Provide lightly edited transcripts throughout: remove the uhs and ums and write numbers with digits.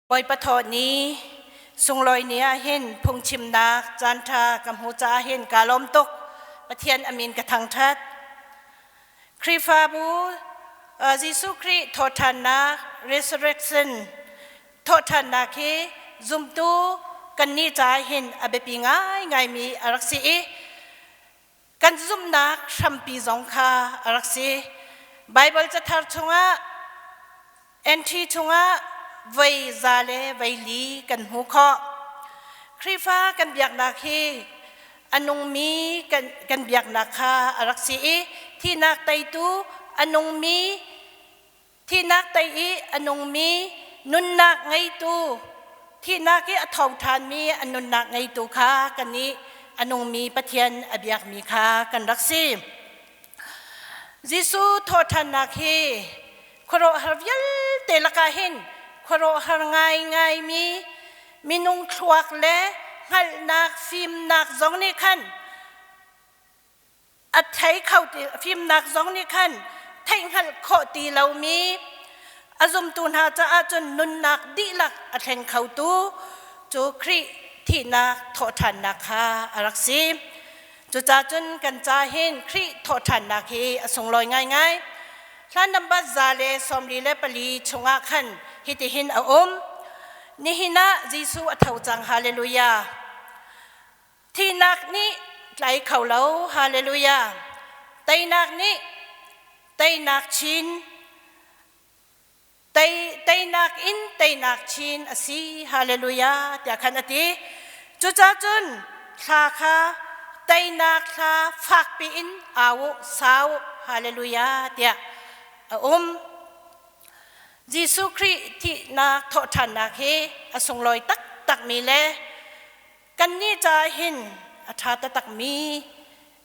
Bawipa thawh ni sunglawi ni ah hin phungchimnak caanṭha ka hmu caah hin kaa lawm tuk. Pathian a min ka thangṭhat. Khrihfabu Jesuh Khrih thawhṭhannak resurrection thawhṭhannak hi zumtu kannih caah hin a biapi ngaingaimi a rak si i kan zumhnak hrampi zong kha a rak si. Baibal cathar chungah NT chungah voi za le voi li kan hmu khawh. Khrihfa kan biaknak hi a nungmi kan biaknak kha a rak si i thihnak teitu a nungmi thihnak tei i a nungmi nunnak ngeitu thihnak i a tho ṭhanmi a nunnak ngeitu kha kannih a nungmi Pathian a biakmi kha kan rak si. Jesuh thawhṭhannak hi khuaruahhar vialte lakah hin khuaruahhar ngaingaimi minung thluak le hngalhnak fimnak zong nih khan a thei kho ti fimnak zong nih khan theihhngalh khawh ti lomi a zumtu hna caah cun nunnak dihlak a thleng khotu cu Khrih thihnak thawhṭhannak kha a rak si. Cucaah cun kan ca hin Khrih thawhṭhannak hi a sunglawi ngaingai. Hlan nambat 144 chungah khan hitihin a um. Nihin ah Jesuh a tho cang. Hallelujah. Thihnak nih tlai kho lo. Hallelujah. Teinak nih teinak chin tei teinak in teinak chin a si. Hallelujah tiah khan a ti. Cucaah cun thla kha teinak thla fakpi in au sau hallelujah tiah a um. Jesuh Khrih thihnak thawhṭhannak hi a sunglawi taktakmi le Kannih caah hin a ṭha taktakmi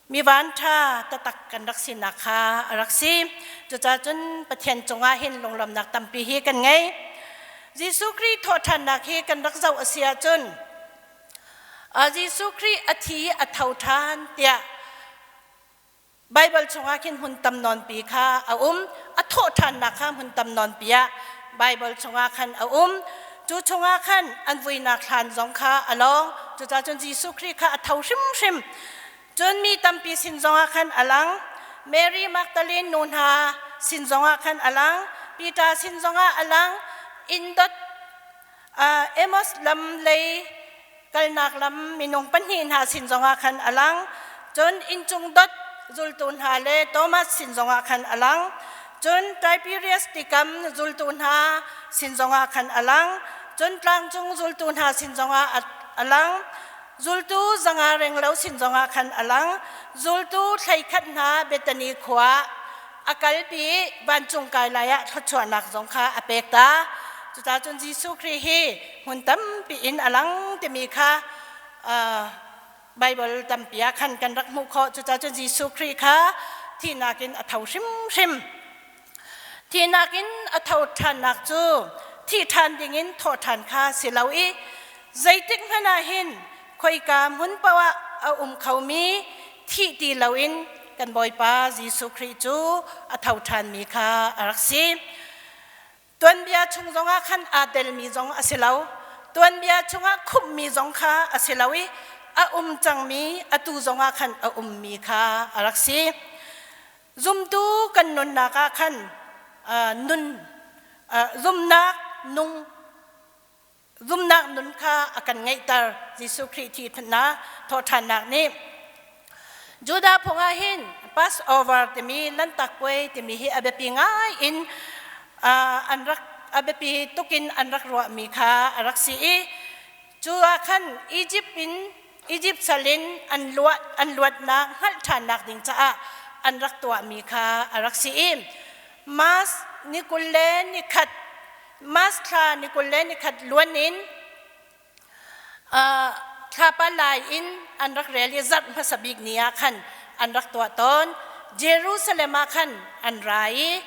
mi vanṭha taktak kan rak sinak kha a rak si. Cucaah cun Pathian cungah hin lunglawmnak tampi hi kan ngei. Jesuh Khrih thawhṭhannak hi kan rak zoh a si ahcun Jesuh Khrih a thi a tho ṭhan tiah Baibal chungah khin hmun tam nawnpi kha a um. A thawh ṭhannak kha hmun tam nawnpi ah Baibal chungah khan a um. Cu chungah khan an vuinak thlan zong kha a lawng. Cucaah cun Jesuh Khrih kha a tho hrimhrim. Cun mi tampi sin zongah khan a lang. Mary Magdalene nu hna sin zongah khan a lang. Peter sin zongah a lang. Inn dot Amos lam lei kalnak lam minung pahnih hna sin zongah khan a lang. Cun inncung dot zultu hna le Thomas sin zongah khan a lang. Cun Tiberias tikam zultu hna sin zongah khan a lang. Cun tlangcung zultu hna sin zongah a lang. Zultu 500 renglo sin zongah khan a lang. Zultu 11 hna Bethany khua a kalpi vancung kai lai ah thluachuahnak zong kha a pek ta. Cucaah cun Jesuh Khrih hi hmun tampi in a lang timi kha Baibal tampi ah khan kan rak hmuh khawh. Cucaah cun Jesuh Khrih kha thihnak in a tho hrimhrim. Thihnak in a tho ṭhannak cu thih ṭhan dingin thawh ṭhan kha si lo i zeitik hmanh ah hin khoika hmun paoh ah a um khomi thih ti loin kan Bawipa Jesuh Khrih cu a tho ṭhanmi kha a rak si. Tuanbia chung zongah khan aa telmi zong a si lo. Tuanbia chungah khumhmi zong kha a si lo i a um cangmi atu zongah khan a ummi kha a rak si. Zumtu kan nunnak ah khan nun zumnak nung zumnak nun kha a kan ngeihter. Jesuh Khrih thihnak thawhṭhannak nih Judah phung ah hin Passover timi Lanhtak Puai timi hi a biapi ngai in an rak a biapi tukin an rak ruahmi kha a rak si i cu ah khan Egypt in Egypt sal in an luat an luatnak hngalh ṭhannak ding caah an rak tuahmi kha a rak si i Mas ni 21 Mas thla ni 21 luan in thlapa lai in an rak rel i zarh hmasa bik ni ah khan an rak tuah tawn. Jerusalem ah khan an ra i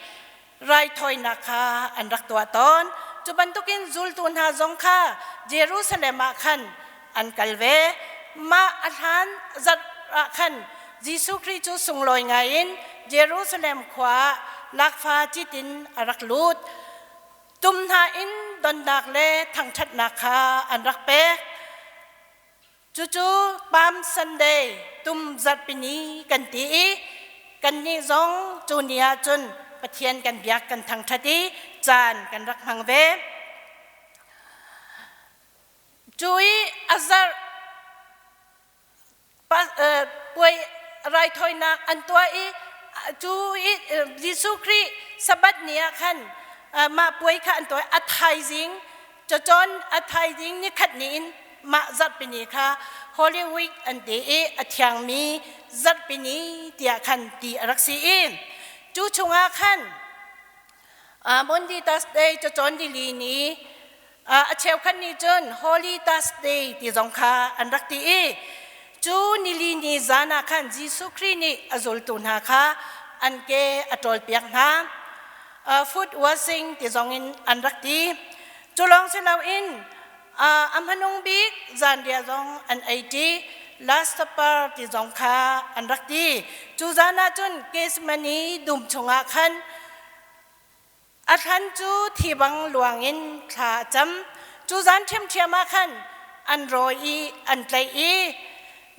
raithawinak kha an rak tuah tawn. Cu bantukin zultu hna zong kha Jerusalem ah khan an kal ve. Mah a hlan zarh ah khan Jesuh Khrih cu sunglawi ngaiin Jerusalem khua ah lakfa cit in a rak lut. Tum hna in donnak le thangṭhatnak kha an rak pek. Cucu Palm Sunday tum zarhpini kan ti i kannih zong cu ni ahcun Pathian kan biak kan thangṭhat i caan kan rak hmang ve. Cu i a zarh puai raithawinak an tuah i cu i Jesuh Khrih Sabbath ni ah khan mah puai kha an tuah. A thaizing cacawn a thaizing nikhat ni in mah zarhpini kha Holy Week an ti i a thiangmi zarhpini tiah khan ti a rak si i cu chungah khan Maundy Thursday cacawn nili ni A cheukhat nih cun Holy Thursday ti zong kha an rak ti i cu nili ni zan ah khan Jesuh Khrih nih a zultu hna kha an ke a ṭawlpiak hna. Foot washing ti zong in an rak ti. Cu lawng si loin a hmanung bik zanriah zong an ei ṭi. Last Supper ti zong kha an rak ti. Cu zan ah cun Gethsemane dum chungah khan A thlan cu thi bang luang in thla a cam. Cu zan ṭhiamṭhiam ah khan an rawi i an tlaih i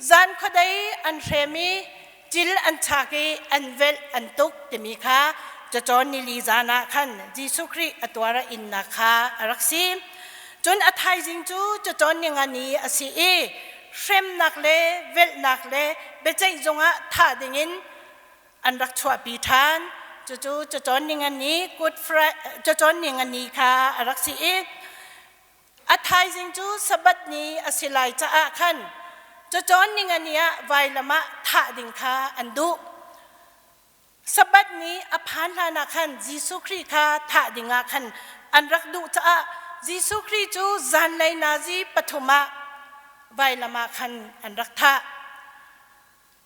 zan khuadei an hrem i cil an chak i an velh an tuk timi kha cacawn nili zan ah khan Jesuh Khrih a tuar a innak kha a rak si. Cun a thaizing cu cacawn ninga ni a si i hremnak le velhnak le biaceih zungah thah dingin an rak chuahpi ṭhan. Cucu cacawn ning an ni Good Friday cacawn ning an ni kha a rak si i a thaizing cu Sabbath ni a si lai caah khan cacawn ning an ni ah vailam ah thah ding kha an duh. Sabbath ni a phan hlan ah khan Jesuh Khrih kha thah ding ah khan an rak duh caah Jesuh Khrih cu zanlei nazi pathum ah vailam ah khan an rak thah.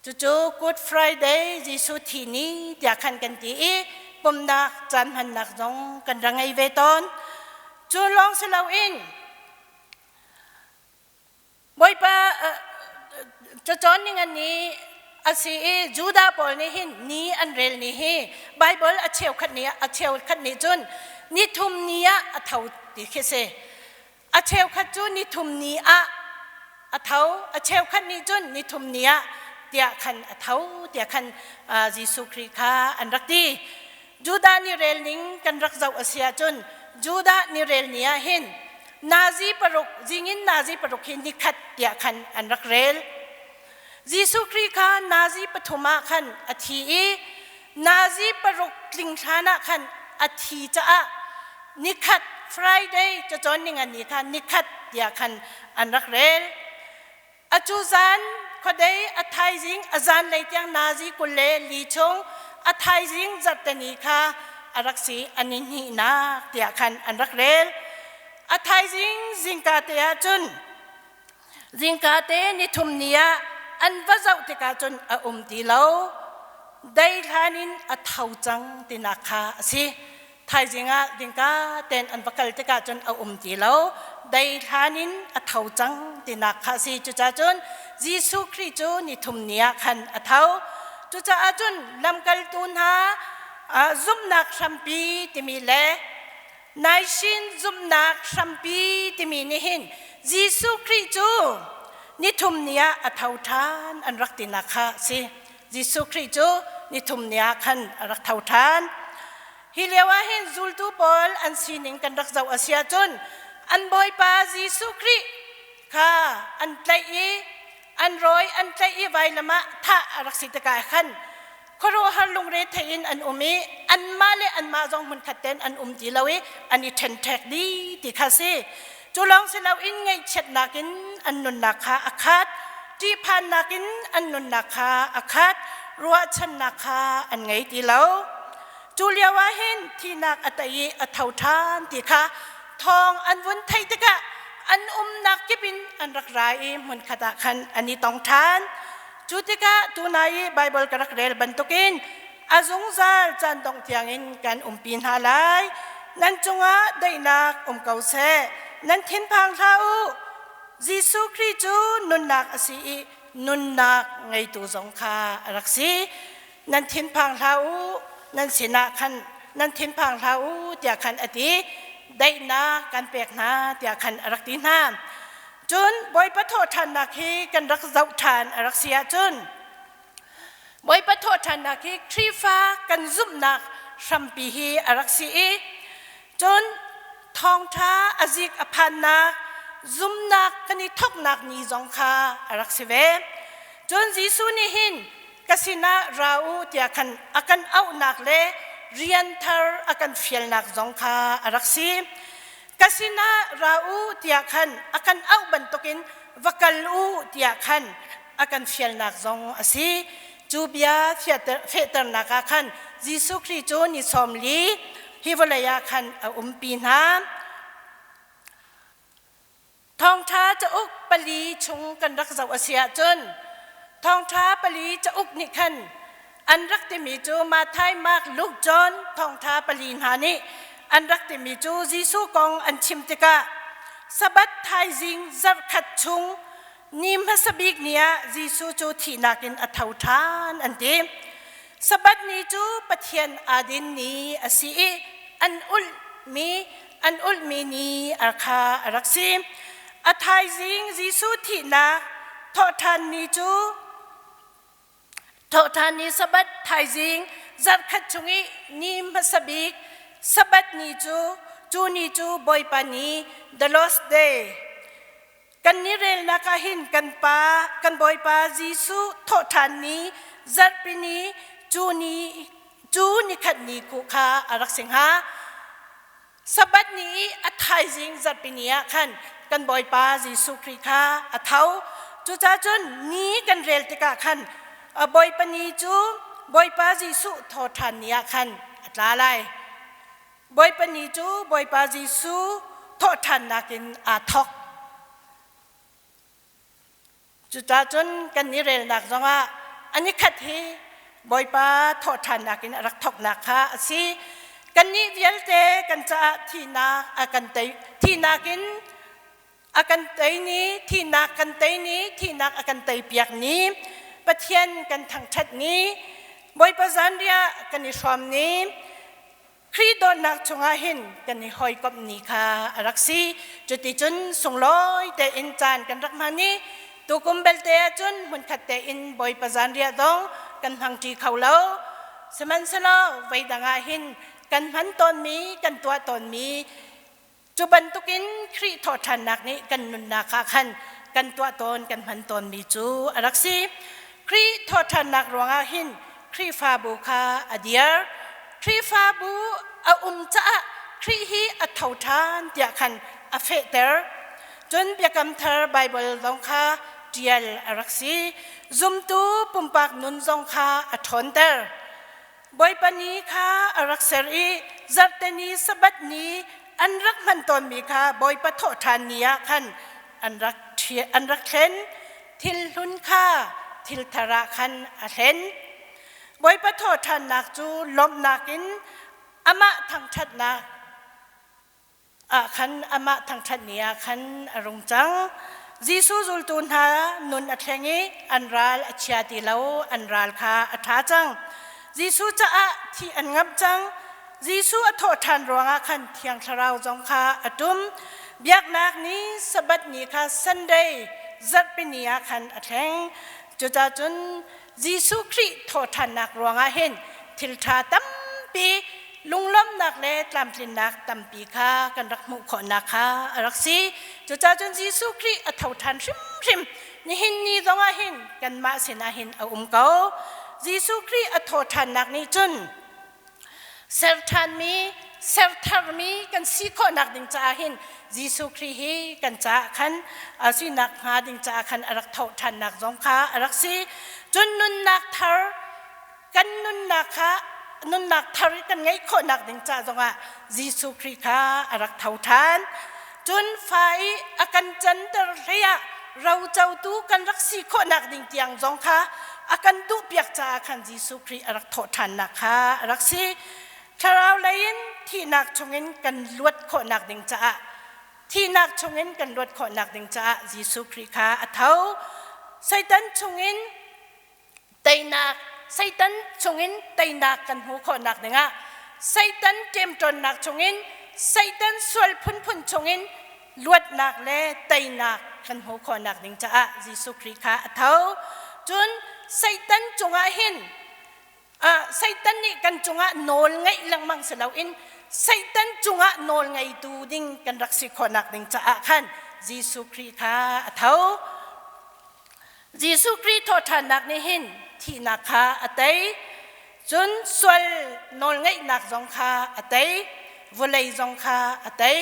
Cucu Good Friday Jesuh thi ni tiah khan kan ti i pumnak caan hmannak zong kan ra ngei ve tawn. Cu lawng si loin Bawipa cacawn ning an ni a si i Judah pawl nih hin ni an rel ni hi Bible a cheukhat ni a cheukhat nih cun ni thum ni ah a tho ti khi si. A cheukhat cu nithum ni ah a tho, a cheukhat nih cun nithum ni ah tiah khan a tho tiah khan Jesuh Khrih kha an rak ti. Judah ni rel ning kan rak zoh a si ahcun Judah ni rel ni ah hin nazi paruk zingin nazi paruk hi nikhat tiah khan an rak rel. Jesuh Khrih kha nazi pathum ah khan a thi i nazi paruk tling hlan ah khan a thi caah nikhat Friday cacawn ning an ni kha nikhat tiah khan an rak rel. Acu zan khuadei a thaizing a zanlei tiang nazi 24 chung a thaizing zarhteni kha a rak si an i hnihnak tiah khan an rak rel. A thaizing zingka te ah cun Zingka te nithum ni ah an va zoh tikah cun a um ti lo. Dei hlan in a tho cang tinak kha a si. Thaizing ah dingka ten an va kal tikah cun a um ti lo. Dei hlan in a tho cang tinak kha a si. Cucaah cun Jesuh Khrih cu nithum ni ah khan a tho. Cucaah cun lamkaltu hna zumhnak hrampi timi le Naishin zumhnak hrampi timi nih hin Jesuh Khrih cu nithum ni ah a tho ṭhan an rak tinak kha a si. Jesuh Khrih cu nithum ni ah khan a rak tho ṭhan. Hi lio ah hin zultu pawl an sining kan rak zoh a si ahcun an Bawipa Jesuh Khrih kha an tlaih i an rawi an tlaih i vailam ah thah a rak si tikah khan khuaruahhar lungre thei in an um i anmah le anmah zong hmunkhat tein an um ti lo i an i ṭhenṭhek dih ti kha si. Cu lawng si loin ngaihchiatnak in an nunnak kha a khat, ṭihphannak in an nunnak kha a khat, ruahchannak kha an ngei ti lo. Cu lio ah hin thihnak a tei i a tho ṭhan ti kha thawng an vun theih tikah an umnak kip in an rak ra i hmunkhat ah khan an i tong ṭhan. Cu tikah tunai i Baibal ka rak rel bantukin a zungzal caan dongh tiangin kan umpi hna lai. Nan cungah daihnak um ko seh. Nan thinphang hlah u. Jesuh Khrih cu nunnak a si i nunnak ngeitu zong kha a rak si. Nan thinphang hlah u. Nan sinah khan nan thinphang hlah u tiah khan a ti. daihnak kan pek hna tiah khan a rak ti hna. Cun Bawipa thawhṭhannak hi kan rak zoh ṭhan a rak si ahcun Bawipa thawhṭhannak hi Khrihfa kan zumhnak hrampi hi a rak si i cun thawngṭha a zik a phannak zumnak kan i thawknak ni zong kha a rak si ve. Cun Jesuh nih hin ka sinah ra u tiah khan a kan auhnak le rian thar a kan fialnak zong kha a rak si. Ka sinah ra u tiah khan a kan auh bantukin va kal u tiah khan a kan fialnak zong a si. Cu bia fehternak ah khan Jesuh Khrih cu ni 40 hi vawlei ah khan a umpi hna. Thawngṭha cauk pali chung kan rak zoh a si ahcun Thawngṭha pali cauk nih khan an rak timi cu Matthai, Mark, Luke, John thawngṭha pali hna nih an rak timi cu Jesuh kong an chim tikah Sabbath thaizing zarhkhat chung ni hmasa bik ni ah Jesuh cu thihnak in a tho ṭhan an ti. Sabbath ni cu Pathian aa din ni a si i an ulhmi an ulhmi ni a kha a rak si. A thaizing Jesuh thihnak thawhṭhan ni cu thawhṭhan ni Sabbath thaizing zarhkhat chung i ni hmasa bik Sabbath ni cu cu ni cu Bawipa ni the Lord's Day Kan ni relnak ah hin kan pa kan Bawipa Jesuh thawhṭhan ni zarhpi ni cu ni cu nikhat ni ku kha a rak si hnga. Sabbath ni i a thaizing zarhpi ni ah khan kan Bawipa Jesuh Khrih kha a tho. Cucaah cun ni kan rel tikah khan Bawipa ni cu Bawipa Jesuh thawhṭhan ni ah khan a tla lai. Bawipa ni cu Bawipa Jesuh thawhṭhannak in aa thawk. Cucaah cun kan i relnak zongah an i khat hi Bawipa thawhṭhannak in a rak thawknak kha a si. Kannih vialte kan caah thihnak a kan tei thihnak in a kan tei ni thihnak kan tei ni thihnak a kan teipiak ni Pathian kan thangṭhat ni Bawipa zanriah kan i hrawm ni Khrih dawtnak chungah hin kan i hawikomh ni kha a rak si. Cuticun sunglawi tein caan kan rak hman i tukum belte ahcun hmunkhat tein Bawipa zanriah zong kan hmangṭi kho lo. Sihmanhsehlaw voidang ah hin kan hman tawnmi, kan tuah tawnmi Cu bantukin Khrih thawhṭhannak nih kan nunnak ah khan kan tuah tawn kan hman tawnmi cu a rak si. Khrih thawhṭhannak ruangah hin Khrihfabu kha a dir. Khrihfabu a um caah Khrih hi a tho ṭhan tiah khan a fehter. Cun Biakam Thar Baibal zong kha ṭial a rak si. Zumtu pumpak nun zong kha a ṭhawnter. Bawipa ni kha a rak ser i zarhte ni Sabbath ni an rak hman tawnmi kha Bawipa thawhṭhan ni ah khan an rak an rak thlen. Thil hlun kha thil thar ah khan a hlen. Bawipa thawhṭhannak cu lawmhnak in amah thangṭhatnak ah khan amah thangṭhat ni ah khan a rung cang. Jesuh zultu hna nun a thleng i an ral a chia ti lo, an ral kha a ṭha cang. Jesuh caah thih an ngamh cang. Jesuh a thawh ṭhan ruangah khan Thiang Thlarau zong kha a ṭum. Biaknak ni Sabbath ni kha Sunday zarhpi ni ah khan a thleng. Cucaah cun Jesuh Khrih thawhṭhannak ruangah hin thil ṭha tampi lunglawmhnak le tlamtlinnak tampi kha kan rak hmuh khawhnak kha a rak si. Cucaah cun Jesuh Khrih a tho ṭhan hrimhrim. Nihin ni zongah hin kanmah sinah hin a um ko. Jesuh Khrih a thawhṭhannak nih cun ser ṭhanmi ser tharmi kan si khawhnak ding caah hin Jesuh Khrih hi kan caah khan a sinak hnga ding caah khan a rak thawh ṭhannak zong kha a rak si. Cun nunnak thar kan nunnak kha nunnak thar kan ngeih khawhnak ding ca zongah Jesuh Khrih kha a rak tho ṭhan. Cun fa i a kan canter hlei ah rocotu kan rak si khawhnak ding tiang zong kha a kan duhpiak caah khan Jesuh Khrih a rak thawh ṭhannak kha a rak si. Thlarau lei in thihnak chungin kan luat khawhnak ding caah thihnak chungin kan luat khawhnak ding caah Jesuh Khrih kha a tho. Satan chungin teinak Satan chungin teinak kan hmuh khawhnak dingah Satan ṭemṭawnnak chungin Satan sual phunphun chungin luatnak le teinak kan hmuh khawhnak ding caah Jesuh Khrih kha a tho. Cun Satan cungah hin Satan nih kan cungah nawl ngeih lengmang si loin Satan cungah nawl ngeitu ding kan rak si khawhnak ding caah khan Jesuh Khrih kha a tho. Jesuh Khrih thawhṭhannak nih hin thihnak kha a tei. Cun sual nawlngeihnak zong kha a tei, vawlei zong kha a tei.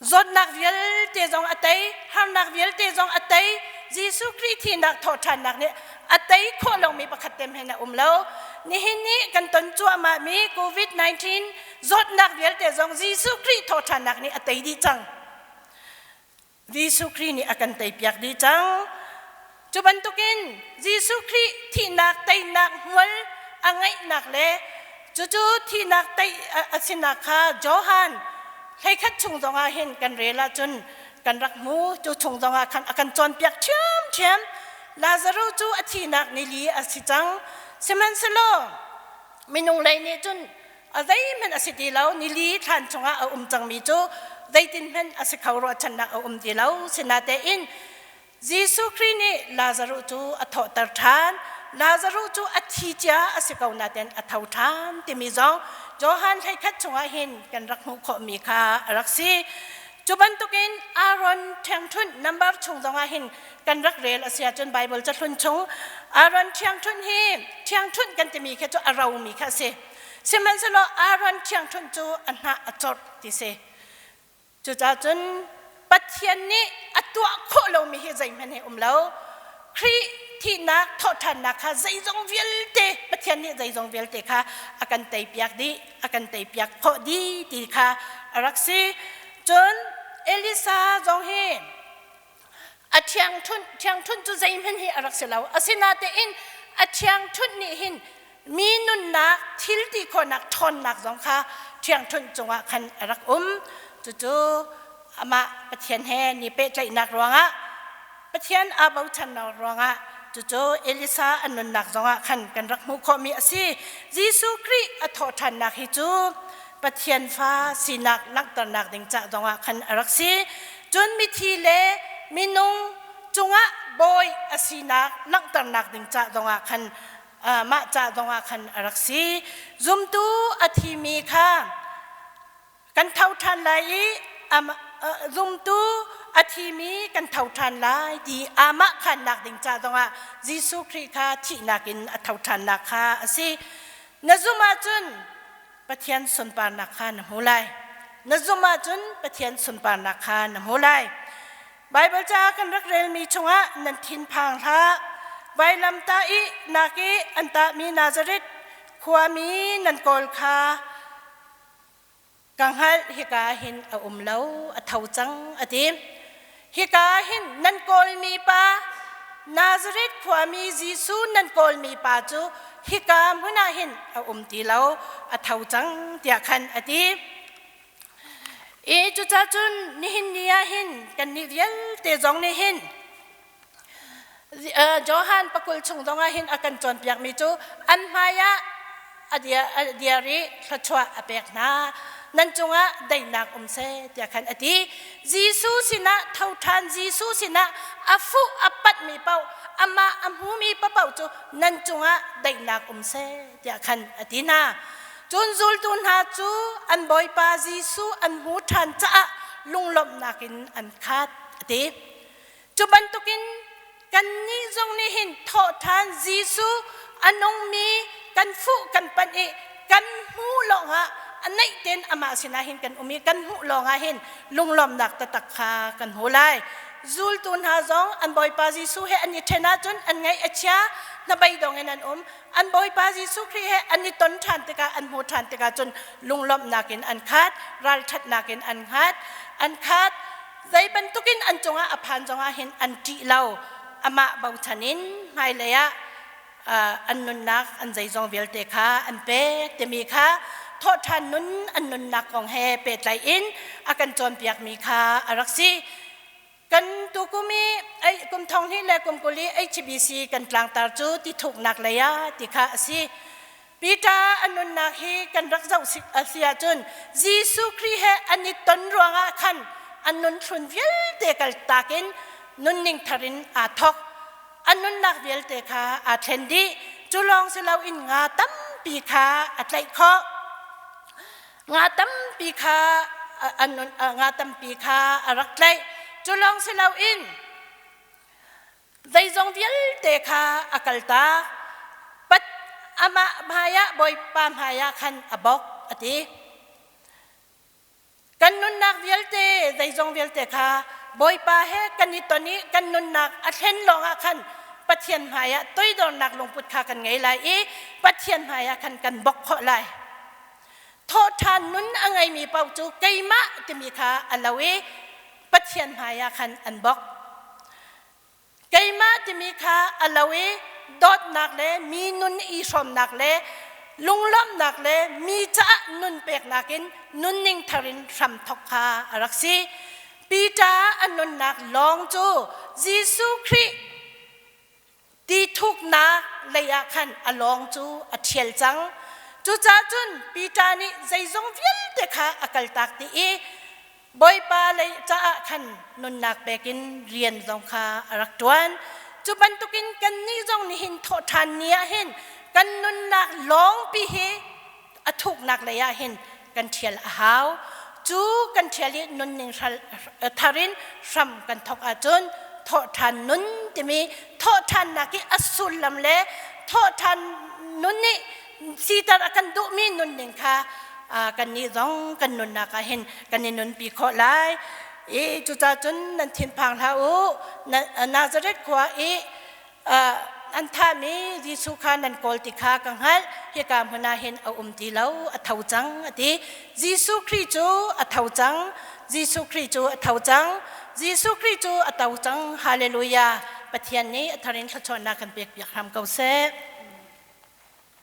Zawtnak vialte zong a tei, harnak vialte zong a tei. Jesuh Khrih thihnak thawhṭhannak nih a tei khawh lomi pakhat te hmanh a um lo. Nihin ni kan ton cuahmahmi COVID-19 zawtnak vialte zong Jesuh Khrih thawhṭhannak nih a tei dih cang. Jesuh Khrih nih a kan teipiak dih cang. Cu bantukin Jesuh Khrih thihnak teinak hmual a ngeihnak le cucu thihnak tei a sinak kha Johan 11 chung zongah hin kan rel ahcun kan rak hmu. Cu chung zongah khan a kan cawnpiak ṭhiamṭhiam. Lazarus cu a thihnak nili a si cang. Sihmanhsehlaw minung lei nih cun a zeihmanh a si ti lo nili thlan chungah a um cangmi cu zeitinhmanh a si kho ruahchannak a um ti lo. Sinatein Jesuh Khrih nih Lazarus cu a thawhter ṭhan. Lazarus cu a thi cia a si ko nain a tho ṭhan timi zong Johan 11 chungah hin kan rak hmuh khawhmi kha a rak si. Cu bantukin Aaron ṭhiangṭhunh number chung zongah hin kan rak rel a si ahcun Bible cahlun chung Aaron ṭhiangṭhunh hi ṭhiangṭhunh kan timi khi cu a romi kha a si. Sihmanhsehlaw Aaron ṭhiangṭhunh cu a hnah a corh ti si. Cucaah cun Pathian nih a tuah khawh lomi hi zeihmanh hi um lo. Khrih thihnak thawhṭhannak kha zeizong vialte Pathian nih zeizong vialte kha a kan teipiak dih, a kan teipiak khawh dih ti kha a rak si. Cun Elisa zong hi a ṭhiangṭhunh ṭhiangṭhunh cu zeihmanh hi a rak si lo. Asinatein a ṭhiangṭhunh nih hin mi nunnak thil ti khawhnak ṭhawnnak zong kha ṭhiangṭhunh cungah khan a rak um. Cucu amah Pathian he ni pehtlaihnak ruangah Pathian aa bochannak ruangah cucu Elisa a nunnak zongah khan kan rak hmuh khawhmi a si. Jesuh Khrih a thawhṭhannak hi cu Pathian fa sinak langhternak ding ca zongah khan a rak si. Cun mithi le minung cungah bawi a sinak langhternak ding ca zongah khan mah ca zongah khan a rak si. Zumtu a thimi kha kan tho ṭhan lai i zumtu a thimi kan tho ṭhan lai ti amah khannak ding ca zongah Jesuh Khrih kha thihnak in a tho ṭhannak kha a si. Na zumh ahcun Pathian sunparnak kha na hmu lai. Na zumh ahcun Pathian sunparnak kha na hmu lai. Baibal ca kan rak relmi chungah nan thinphang hlah. Vailamtah i nak i an tahmi Nazareth khuami nan kawl kha ka hngalh. Hika hin a um lo, a tho cang, a ti. Hika hin nan kawlmi pa, Nazareth khuami Jesuh nan kawlmi pa cu hika hmun ah hin a um ti lo, a tho cang, tiah khan a ti. I cucacun nihin ni ah hin kannih vialte zong nih hin Johan 20 chung zongah hin a kan cawnpiakmi cu an hmaiah a dir i thluachuah a pek hna. Nan cungah daihnak um seh tiah khan a ti. Jesuh sinah tho ṭhan, Jesuh sinah a fuh a patmi paoh, amah a hmumi paoh cu nan cungah daihnak um seh tiah khan a ti hna. Cun zultu hna cu an Bawipa Jesuh an hmu ṭhan caah lunglawmhnak in an khat a ti. Cu bantukin kannih zong nih hin thawhṭhan Jesuh a nungmi kan fuh kan panh i kan hmuh lawngah a naih tein amah sinah hin kan um i kan hmuh lawngah hin lunglawmnak taktak kha kan hmu lai. Zultu hna zong an Bawipa Jesuh he an i ṭhen ahcun an ngaih a chia, hnabeidong in an um. An Bawipa Jesuh Khrih he an i ton ṭhan tikah, an hmuh ṭhan tikah cun lunglawmhnak in an khat, ralṭhatnak in an khat, an khat. Zei bantukin an cungah a phan zongah hin an ṭih lo. Amah bochan in hmailei ah an nunnak an zeizong vialte kha an pek timi kha thawhṭhan nun an nunnak kong he pehtlaih in a kan cawnpiakmi kha a rak si. Kan tukum i kum 2020 i HBC kan tlangtar cu ti thuknak lei ah ti kha a si. Peter a nunnak hi kan rak zoh a si ahcun Jesuh Khrih he an i ton ruangah khan an nun thlun vialte kaltak in nunning thar in aa thawk. An nunnak vialte kha aa thlen dih. Cu lawng si loin nga tampi kha a tlaih khawh. Nga tampi kha nga tampi kha a rak tlaih. Cu lawng si loin zeizong vialte kha a kaltak. Pat amah hmaiah Bawipa hmaiah khan a bok a ti. Kan nunnak vialte zeizong vialte kha Bawipa he kan i ton i kan nunnak a thlen lawngah khan Pathian hmaiah toidornak lungput kha kan ngei lai i Pathian hmaiah khan kan bok khawh lai. Thawhṭhan nun a ngeimi paoh cu keimah timi kha a lo i Pathian hmaiah khan an bok. Keimah timi kha a lo i dawtnak le mi nun i hrawmnak le lunglawmhnak le mi caah nun peknak in nunning thar in hram thawk kha a rak si. Peter a nunnak lawng cu Jesuh Khrih ti thuknak lei ah khan a lawng cu a ṭhial cang. Cucaah cun Peter nih zeizong vialte kha a kaltak dih i Bawipa lei caah khan nunnak pek in rian zong kha a rak ṭuan. Cu bantukin kannih zong nihin thawhṭhan ni ah hin kan nunnak lawngpi hi a thuknak lei ah hin kan ṭhial a hau. Cu kan ṭhial i nunning thar in hram kan thawk ahcun thawhṭhan nun timi thawhṭhannak i a sullam le thawhṭhan nun nih siter a kan duhmi nunning kha kannih zong kan nunnak ah hin kan i nunpi khawh lai. I cucaah cun nan thinphang hlah u. Nazareth khua i an thahmi Jesuh kha nan kawl ti kha ka hngalh. Hika hmun ah hin a um ti lo, a tho cang, a ti. Jesuh Khrih cu a tho cang. Jesuh Khrih cu a tho cang. Jesuh Khrih cu a to cang. Hallelujah. Pathian nih a thar in thluachuahnak kan pek piak hram ko seh.